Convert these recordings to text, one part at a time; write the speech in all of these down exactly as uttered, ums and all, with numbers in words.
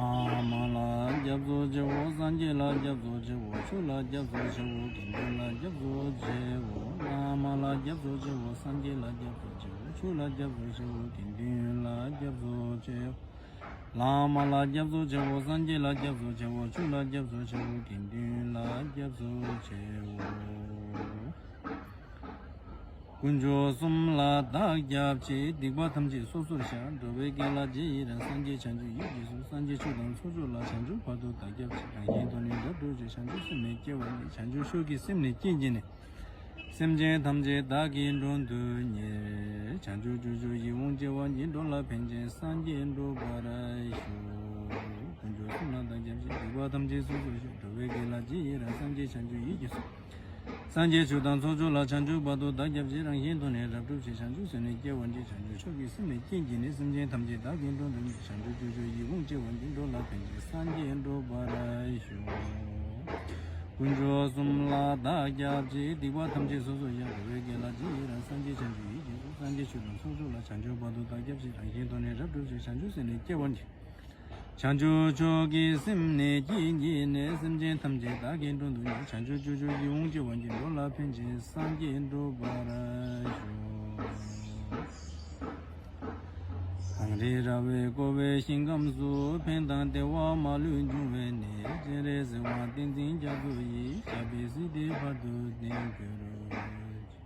བླ་མ་ལ་སྐྱབས་སུ་མཆིའོ། སངས་རྒྱས་ལ་སྐྱབས་སུ་མཆིའོ། ཆོས་ལ་སྐྱབས་སུ་མཆིའོ། དགེ་འདུན་ལ་སྐྱབས་སུ་མཆིའོ། བླ་མ་ལ་སྐྱབས་སུ་མཆིའོ། སངས་རྒྱས་ལ་སྐྱབས་སུ་མཆིའོ། ཆོས་ལ་སྐྱབས་སུ་མཆིའོ། དགེ་འདུན་ལ་སྐྱབས་སུ་མཆིའོ། བླ་མ་ལ་སྐྱབས་སུ་མཆིའོ། སངས་རྒྱས་ལ་སྐྱབས་སུ་མཆིའོ། ཆོས་ལ་སྐྱབས་སུ་མཆིའོ། དགེ་འདུན་ལ་སྐྱབས་སུ་མཆིའོ། དཀོན་མཆོག་གསུམ་ལ་བདག་སྐྱབས་མཆི། སྡིག་པ་ཐམས་ཅད་སོ་སོར་བཤགས། འགྲོ་བའི་དགེ་ལ་རྗེས་ཡི་རང་། སངས་རྒྱས་བྱང་ཆུབ་ཡིད་ཀྱིས་བཟུང་། སངས་རྒྱས་ཆོས་དང་ཚོགས་མཆོག་ལ། བྱང་ཆུབ་བར་དུ་བདག་སྐྱབས་མཆི། རང་གཞན་དོན་ནི་རབ་བསྒྲུབ་ཕྱིར། བྱང་ཆུབ་སེམས་ནི་སྐྱེ་བར་བགྱི། བྱང་ཆུབ་མཆོག་གི་སེམས་ནི་བསྐྱེད་བགྱིས་ནས། སེམས་ཅན་ཐམས་ཅད་བདག་གིས་མགྲོན་དུ་གཉེར། བྱང་ཆུབ་སྤྱོད་མཆོག་ཡིད་འོང་སྐྱེ་བར་བགྱི། འགྲོ་ལ་ཕན་ཕྱིར་སངས་རྒྱས་འགྲུབ་པར་ཤོག་དཀོན་མཆོག་གསུམ་ལ་བདག་སྐྱབས་མཆི། སྡིག་པ་ཐམས་ཅད་སོ་སོར་བཤགས། འགྲོ་བའི་དགེ་ལ་རྗེས་ཡི་རང་། སངས་རྒྱས་བྱང་ཆུབ་ཡིད་ཀྱིས་བཟུང་། སངས་རྒྱས་ཆོས་དང་ཚོགས་མཆོག་ལ། བྱང་ཆུབ་བར་དུ་བདག་སྐྱབས་མཆི། རང་གཞན་དོན་ནི་རབ་བསྒྲུབ་ཕྱིར། བྱང་ཆུབ་སེམས་ནི་སྐྱེ་བར་བགྱི། བྱང་ཆུབ་མཆོག་གི་སེམས་ནི་བསྐྱེད་བགྱིས་ནས། སེམས་ཅན་ཐམས་ཅད་བདག་གིས་མགྲོན་དུ་གཉེར། བྱང་ཆུབ་སྤྱོད་མཆོག་ཡིད་འོང་སྐྱེ་བར་བགྱི། འགྲོ་ལ་ཕན་ཕྱིར་སངས་རྒྱས་འགྲུབ་པར་ཤོག་དཀོན་མཆོག་གསུམ་ལ་བདག་སྐྱབས་མཆི། སྡིག་པ་ཐམས་ཅད་སོ་སོར་བཤགས། འགྲོ་བའི་དགེ་ལ་རྗེས་ཡི་རང་། སངས་རྒྱས་བྱང་ཆུབ་ཡིད་ཀྱིས་བཟུང་། སངས་རྒྱས་ཆོས་དང་ཚོགས་མཆོག་ལ། བྱང་ཆུབ་བར་དུ་བདག་སྐྱབས་མཆི། རང་གཞན་དོན་ནི་རབ་བསྒྲུབ་ཕྱིར། བྱང་ཆུབ་སེམས་ནི་སྐྱེ་བར་བགྱི། བྱང་ཆུབ་མཆོག་གི་སེམས་ནི་བསྐྱེད་བགྱིས་ནས། སེམས་ཅན་ཐམས་ཅད་བདག་གིས་མགྲོན་དུ་གཉེར། བྱང་ཆུབ་སྤྱོད་མཆོག་ཡིད་འོང་སྐྱེ་བར་བགྱི། འགྲོ་ལ་ཕན་ཕྱིར་སངས་རྒྱས་འགྲུབ་པར་ཤོག་གངས་རི་ར་བས་བསྐོར་བའི་ཞིང་ཁམས་སུ། ཕན་དང་བདེ་བ་མ་ལུས་འབྱུང་བའི་གནས། སྤྱན་རས་གཟིགས་དབང་བསྟན་འཛིན་རྒྱ་མཚོ་ཡི། ཞབས་པད་སྲིད་མཐའི་བར་དུ་བརྟན་གྱུར་ཅིག་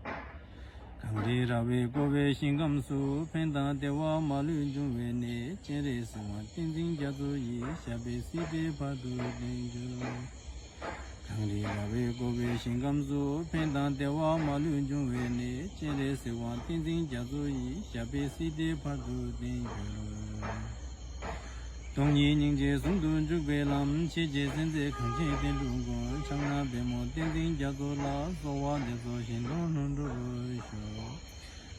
གངས་རི་ར་བས་བསྐོར་བའི་ཞིང་ཁམས་སུ། ཕན་དང་བདེ་བ་མ་ལུས་འབྱུང་བའི་གནས། སྤྱན་རས་གཟིགས་དབང་བསྟན་འཛིན་རྒྱ་མཚོ་ཡི། ཞབས་པད་སྲིད་མཐའི་བར་དུ་བརྟན་གྱུར། གངས་རི་ར་བས་བསྐོར་བའི་ཞིང་ཁམས་སུ། ཕན་དང་བདེ་བ་མ་ལུས་འབྱུང་བའི་གནས། སྤྱན་རས་གཟིགས་དབང་བསྟན་འཛིན་རྒྱ་མཚོ་ཡི། ཞབས་པད་སྲིད་མཐའི་བར་དུ་བརྟན་གྱུར། སྟོང་ཉིད་སྙིང་རྗེ་ཟུང་དུ་འཇུག་པའི་ལམ། ཆེས་ཆེར་གསལ་མཛད་གངས་ཅན་བསྟན་འགྲོའི་མགོན། ཕྱག་ན་པདྨོ་བསྟན་འཛིན་རྒྱ་མཚོ་ལ། གསོལ་བ་འདེབས་སོ་བཞེད་དོན་ལྷུན་གྲུབ་ཤོག་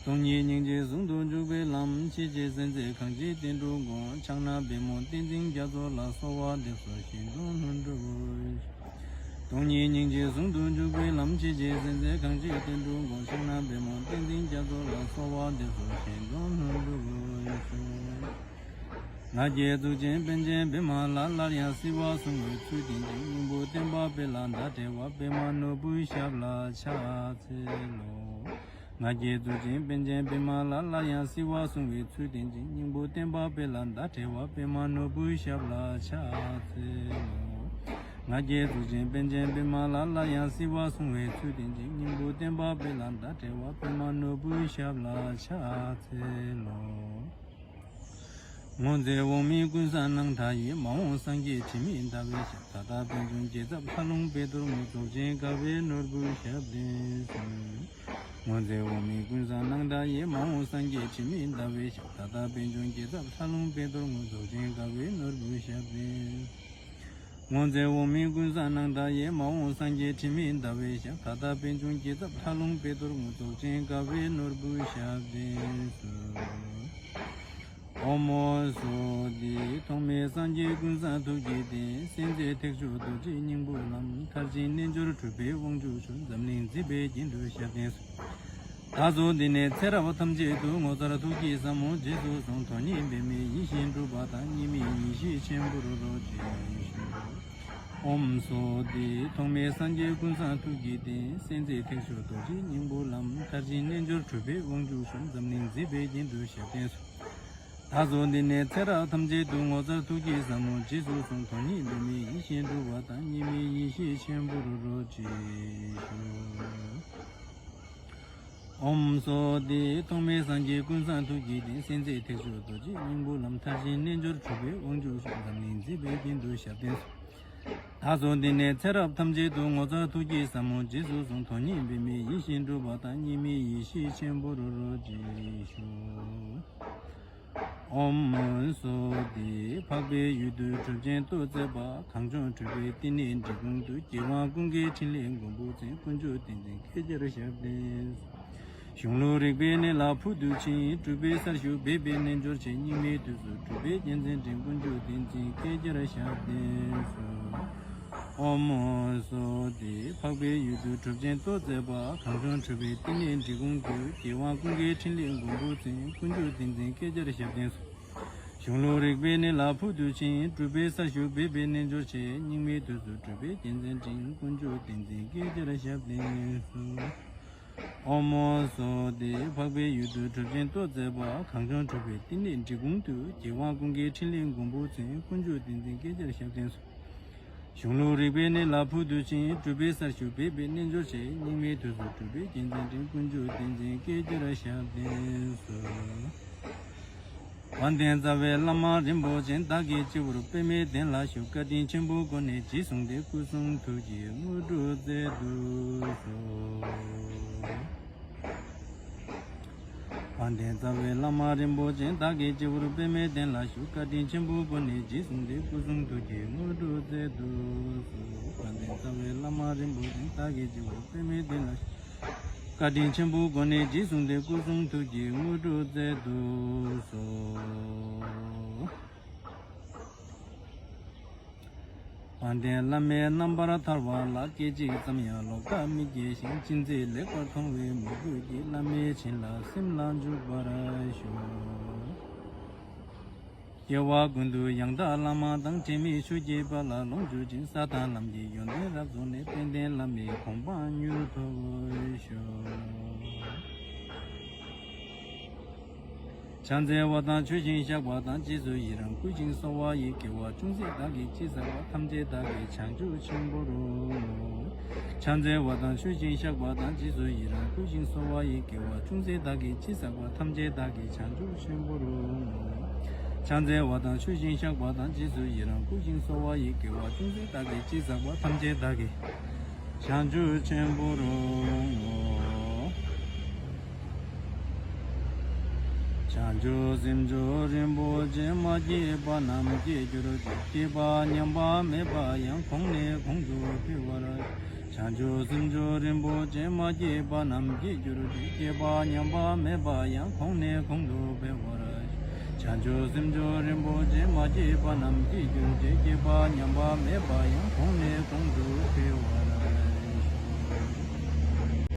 སྟོང་ཉིད་སྙིང་རྗེ་ཟུང་དུ་འཇུག་པའི་ལམ། ཆེས་ཆེར་གསལ་མཛད་གངས་ཅན་བསྟན་འགྲོའི་མགོན། ཕྱག་ན་པདྨོ་བསྟན་འཛིན་རྒྱ་མཚོ་ལ། གསོལ་བ་འདེབས་སོ་བཞེད་དོན་ལྷུན་གྲུབ་ཤོག་སྟོང་ཉིད་སྙིང་རྗེ་ཟུང་དུ་འཇུག་པའི་ལམ། ཆེས་ཆེར་གསལ་མཛད་གངས་ཅན་བསྟན་འགྲོའི་མགོན། ཕྱག་ན་པདྨོ་བསྟན་འཛིན་རྒྱ་མཚོ་ལ། གསོལ་བ་འདེབས་སོ་བཞེད་དོན་ལྷུན་གྲུབ་ཤོག་ང་རྒྱལ་གཙུག་ཆེན་པཎ་ཆེན་པདྨ་ལ། སླར་ཡང་སྲིད་པ་བཟུང་བའི་ཚུལ་བསྟན་ཅིང་། སྙིང་པོ་བསྟན་པ་སྤེལ་ལ་བརྡ་སྤྲད་པ། པདྨ་ནོར་བུའི་ཞབས་ལ་ཕྱག་འཚལ་ལོ། ང་རྒྱལ་གཙུག་ཆེན་པཎ་ཆེན་པདྨ་ལ། སླར་ཡང་སྲིད་པ་བཟུང་བའི་ཚུལ་བསྟན་ཅིང་། སྙིང་པོ་བསྟན་པ་སྤེལ་ལ་བརྡ་སྤྲད་པ། པདྨ་ནོར་བུའི་ཞབས་ལ་ཕྱག་འཚལ་ལོ། ང་རྒྱལ་གཙུག་ཆེན་པཎ་ཆེན་པདྨ་ལ། སླར་ཡང་སྲིད་པ་བཟུང་བའི་ཚུལ་བསྟན་ཅིང་། སྙིང་པོ་བསྟན་པ་སྤེལ་ལ་བརྡ་སྤྲད་པ། པདྨ་ནོར་བུའི་ཞབས་ལ་ཕྱག་འཚལ་ལོ། སྔོ་ཚལ་འོ་མའི་ཀུན་བཟང་སྣང་མཐའ་ཡས། མ་འོངས་སངས་རྒྱས་དྲི་མེད་ཟླ་བའི་ཞབས། ད་ལྟ་པད་འབྱུང་རྒྱལ་ཚབ་ལྷ་ལུང་དཔལ་རྡོར་ངོ་། རྫོགས་ཆེན་དགའ་བའི་ནོར་བུའི་ཞབས་བརྟན་གསོལ། སྔོ་ཚལ་འོ་མའི་ཀུན་བཟང་སྣང་མཐའ་ཡས། མ་འོངས་སངས་རྒྱས་དྲི་མེད་ཟླ་བའི་ཞབས། ད་ལྟ་པད་འབྱུང་རྒྱལ་ཚབ་ལྷ་ལུང་དཔལ་རྡོར་ངོ། རྫོགས་ཆེན་དགའ་བའི་ནོར་བུའི་ཞབས་བརྟན། སྔོ་ཚལ་འོ་མའི་ཀུན་བཟང་སྣང་མཐའ་ཡས། མ་འོངས་སངས་རྒྱས་དྲི་མེད་ཟླ་བའི་ཞབས། ད་ལྟ་པད་འབྱུང་རྒྱལ་ཚབ་ལྷ་ལུང་དཔལ་རྡོར་ངོ། རྫོགས་ཆེན་དགའ་བའི་ནོར་བུའི་ཞབས་བརྟན་གསོལ། ཨོཾ་སྭ་སྟི། ཐོགས་མེད་སངས་རྒྱས་ཀུན་བཟང་ཐུགས་ཀྱི་རྟེན། སེམས་རྩེ་ཐེག་མཆོག་རྡོ་རྗེ་སྙིང་པོ་ལམ། མཐར་ཕྱིན་རྣལ་འབྱོར་གྲུབ་པའི་དབང་ཕྱུག་མཆོག། འཛམ་གླིང་མཛེས་པའི་རྒྱན་དུ་ཞབས་བརྟན་གསོལ། བདག་སོགས་འདི་ནས་ཚེ་རབས་ཐམས་ཅད་དུ། ངོ་མཚར་ཐུགས་ཀྱི་ཟབ་མོ་རྗེས་སུ་བཟུང་། དོན་གཉིས་འབད་མེད་ཡིད་བཞིན་འགྲུབ་པ་དང་། གཉིས་མེད་ཡེ་ཤེས་ཆེན་པོར་རོ་གཅིག་ཤོག་ཨོཾ་སྭ་སྟི། ཐོགས་མེད་སངས་རྒྱས་ཀུན་བཟང་ཐུགས་ཀྱི་རྟེན། སེམས་རྩེ་ཐེག་མཆོག་རྡོ་རྗེ་སྙིང་པོ་ལམ། མཐར་ཕྱིན་རྣལ་འབྱོར་གྲུབ་པའི་དབང་ཕྱུག་མཆོག། འཛམ་གླིང་མཛེས་པའི་རྒྱན་དུ་ཞབས་བརྟན་གསོལ། བདག་སོགས་འདི་ནས་ཚེ་རབས་ཐམས་ཅད་དུ། ངོ་མཚར་ཐུགས་ཀྱི་ཟབ་མོ་རྗེས་སུ་བཟུང་། དོན་གཉིས་འབད་མེད་ཡིད་བཞིན་འགྲུབ་པ་དང་། གཉིས་མེད་ཡེ་ཤེས་ཆེན་པོར་རོ་གཅིག་ཤོག་ཨོཾ་སྭ་སྟི། ཐོགས་མེད་སངས་རྒྱས་ཀུན་བཟང་ཐུགས་ཀྱི་རྟེན། སེམས་རྩེ་ཐེག་མཆོག་རྡོ་རྗེ་སྙིང་པོ་ལམ། མཐར་ཕྱིན་རྣལ་འབྱོར་གྲུབ་པའི་དབང་ཕྱུག་མཆོག། འཛམ་གླིང་མཛེས་པའི་རྒྱན་དུ་ཞབས་བརྟན་གསོལ། བདག་སོགས་འདི་ནས་ཚེ་རབས་ཐམས་ཅད་དུ། ངོ་མཚར་ཐུགས་ཀྱི་ཟབ་མོ་རྗེས་སུ་བཟུང་། དོན་གཉིས་འབད་མེད་ཡིད་བཞིན་འགྲུབ་པ་དང་། གཉིས་མེད་ཡེ་ཤེས་ཆེན་པོར་རོ་གཅིག་ཤོག་ཨོཾ་སྭ་སྟི། འཕགས་པའི་ཡུལ་དུ་གྲུབ་ཆེན་ཏོག་བརྩེགས་པ། གངས་ལྗོངས་འཕྲོས་པའི་བསྟི་གནས་འབྲི་གུང་དུ། རྒྱལ་དབང་ཀུན་དགའི་ཕྲིན་ལས་མགོན་པོ་མཚོན། དཀོན་མཆོག་བསྟན་འཛིན་བསྐལ་བརྒྱར་ཞབས་བརྟན་གསོལ། གཞུང་ལུགས་རིག་པའི་གནས་ལ་ཕུལ་དུ་ཕྱིན། གྲུབ་པའི་སར་བཞུགས་སྦས་པའི་རྣལ་འབྱོར་ཆེ། སྙིགས་མའི་དུས་སུ་གྲུབ་པའི་རྒྱལ་མཚན་འདྲེན། དཀོན་མཆོག་བསྟན་འཛིན་བསྐལ་བརྒྱར་ཞབས་བརྟན་གསོལ། ཨོཾ་སྭ་སྟི། འཕགས་པའི་ཡུལ་དུ་གྲུབ་ཆེན་ཏོག་བརྩེགས་པ། གངས་ལྗོངས་འཕྲོས་པའི་བསྟི་གནས་འབྲི་གུང་དུ། རྒྱལ་དབང་ཀུན་དགའི་ཕྲིན་ལས་མགོན་པོ་མཚོན། དཀོན་མཆོག་བསྟན་འཛིན་བསྐལ་བརྒྱར་ཞབས་བརྟན་གསོལ། གཞུང་ལུགས་རིག་པའི་གནས་ལ་ཕུལ་དུ་ཕྱིན། གྲུབ་པའི་སར་བཞུགས་སྦས་པའི་རྣལ་འབྱོར་ཆེ། སྙིགས་མའི་དུས་སུ་གྲུབ་པའི་རྒྱལ་མཚན་སྤྲིན། དཀོན་མཆོག་བསྟན་འཛིན་བསྐལ་བརྒྱར་ཞབས་བརྟན་སོ། ཨོ་མོ་སོ་ཏེ། འཕགས་པའི་ཡུལ་དུ་གྲུབ་ཆེན་ཏོ་མཛད་པ། གངས་ལྗོངས་གྲུབ་པའི་བསྟི་གནས་འབྲི་གུང་དུ། རྒྱལ་དབང་ཀུན་དགའི་ཕྲིན་ལས་མགོན་པོ་མཚོན། དཀོན་མཆོག་བསྟན་འཛིན་བསྐལ་བརྒྱར་ཞབས་བརྟན་སོ། གཞུང་ལུགས་རིག་པའི་གནས་ལ་ཕུལ་དུ་ཕྱིན། གྲུབ་པའི་སར་བཞུགས་སྦས་པའི་རྣལ་འབྱོར་ཆེ། སྙིགས་མའི་དུས་སུ་གྲུབ་པའི་རྒྱལ་མཚན་སྤྲིན། དཀོན་མཆོག་བསྟན་འཛིན་བསྐལ་བརྒྱར་ཞབས་བརྟན་སོ། དཔལ་ལྡན་རྩ་བའི་བླ་མ་རིན་པོ་ཆེ། བདག་གི་སྤྱི་བོར་པདྨའི་གདན་ལ་བཞུགས། བཀའ་དྲིན་ཆེན་པོའི་སྒོ་ནས་རྗེས་བཟུང་སྟེ། སྐུ་གསུང་ཐུགས་ཀྱི་དངོས་གྲུབ་སྩལ་དུ་གསོལ། དཔལ་ལྡན་རྩ་བའི་བླ་མ་རིན་པོ་ཆེ། བདག་གི་སྤྱི་བོར་པདྨའི་གདན་ལ་བཞུགས། བཀའ་དྲིན་ཆེན་པོའི་སྒོ་ནས་རྗེས་བཟུང་སྟེ། སྐུ་གསུང་ཐུགས་ཀྱི་དངོས་གྲུབ་སྩལ་དུ་གསོལ། དཔལ་ལྡན་རྩ་བའི་བླ་མ་རིན་པོ་ཆེ། བདག་གི་སྤྱི་བོར་པདྨའི་གདན་ལ་བཞུགས། བཀའ་དྲིན་ཆེན་པོའི་སྒོ་ནས་རྗེས་བཟུང་སྟེ། སྐུ་གསུང་ཐུགས་ཀྱི་དངོས་གྲུབ་སྩལ་དུ་གསོལ། དཔལ་ལྡན་བླ་མའི་རྣམ་པར་ཐར་པ་ལ། སྐད་ཅིག་ཙམ་ཡང་ལོག་ལྟ་མི་སྐྱེ་ཞིང་། ཅི་མཛད་ལེགས་པར་མཐོང་བའི་མོས་གུས་ཀྱིས། བླ་མའི་བྱིན་རླབས་སེམས་ལ་འཇུག་པར་ཤོག། སྐྱེ་བ་ཀུན་ཏུ་ཡང་དག་བླ་མ་དང་། དྲན་མེད་ཆོས་ཀྱི་དཔལ་ལ་ལོངས་སྤྱོད་ཅིང་། ས་དང་ལམ་གྱི་ཡོན་ཏན་རབ་རྫོགས་ནས། དཔལ་ལྡན་བླ་མའི་གོ་འཕང་མྱུར་ཐོབ་ཤོག། ཕྱག་འཚལ་བ་དང་མཆོད་ཅིང་བཤགས་པ་དང་། རྗེས་སུ་ཡི་རང་བསྐུལ་ཞིང་གསོལ་བ་ཡི། དགེ་བ་ཅུང་ཟད་བདག་གིས་ཅི་བསགས་པ། ཐམས་ཅད་བདག་གི་བྱང་ཆུབ་ཆེན་པོར་བསྔོ། ཕྱག་འཚལ་བ་དང་མཆོད་ཅིང་བཤགས་པ་དང་། རྗེས་སུ་ཡི་རང་བསྐུལ་ཞིང་གསོལ་བ་ཡི། དགེ་བ་ཅུང་ཟད་བདག་གིས་ཅི་བསགས་པ། ཐམས་ཅད་བདག་གི་བྱང་ཆུབ་ཆེན་པོར་བསྔོ། ཕྱག་འཚལ་བ་དང་མཆོད་ཅིང་བཤགས་པ་དང་། རྗེས་སུ་ཡི་རང་བསྐུལ་ཞིང་གསོལ་བ་ཡི། དགེ་བ་ཅུང་ཟད་བདག་གིས་ཅི་བསགས་པ། ཐམས་ཅད་བདག་གི་བྱང་ཆུབ་ཆེན་པོར་བསྔོ། བྱང་ཆུབ་སེམས་མཆོག་རིན་པོ་ཆེ། མ་སྐྱེས་པ་རྣམས་སྐྱེ་གྱུར་ཅིག། སྐྱེས་པ་ཉམས་པ་མེད་པ་ཡང་། གོང་ནས་གོང་དུ་འཕེལ་བར། བྱང་ཆུབ་སེམས་མཆོག་རིན་པོ་ཆེ། མ་སྐྱེས་པ་རྣམས་སྐྱེ་གྱུར་ཅིག། སྐྱེས་པ་ཉམས་པ་མེད་པ་ཡང་། གོང་ནས་གོང་དུ་འཕེལ་བར། བྱང་ཆུབ་སེམས་མཆོག་རིན་པོ་ཆེ། མ་སྐྱེས་པ་རྣམས་སྐྱེ་གྱུར་ཅིག། སྐྱེས་པ་ཉམས་པ་མེད་པ་ཡང་། གོང་ནས་གོང་དུ་འཕེལ་བར།